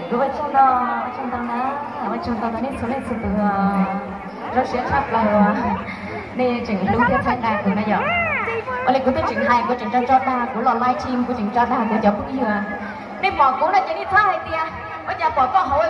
Kuv ua tsaug ntau, ua tsaug ntau na, ua tsaug ntau rau nej txhua leej txhua tus, zoo siab tshaj plaws uas nej tseem hlub thiab txhawb nqa kuv na yom. Ua li kuv twb tseem hais, kuv tseem tso tso dag kuv los live stream, kuv tseem tso dag kuv cov phooj ywg. Nej pom kuv no ces nej txhob hais tias ua cas pom koj hauv koj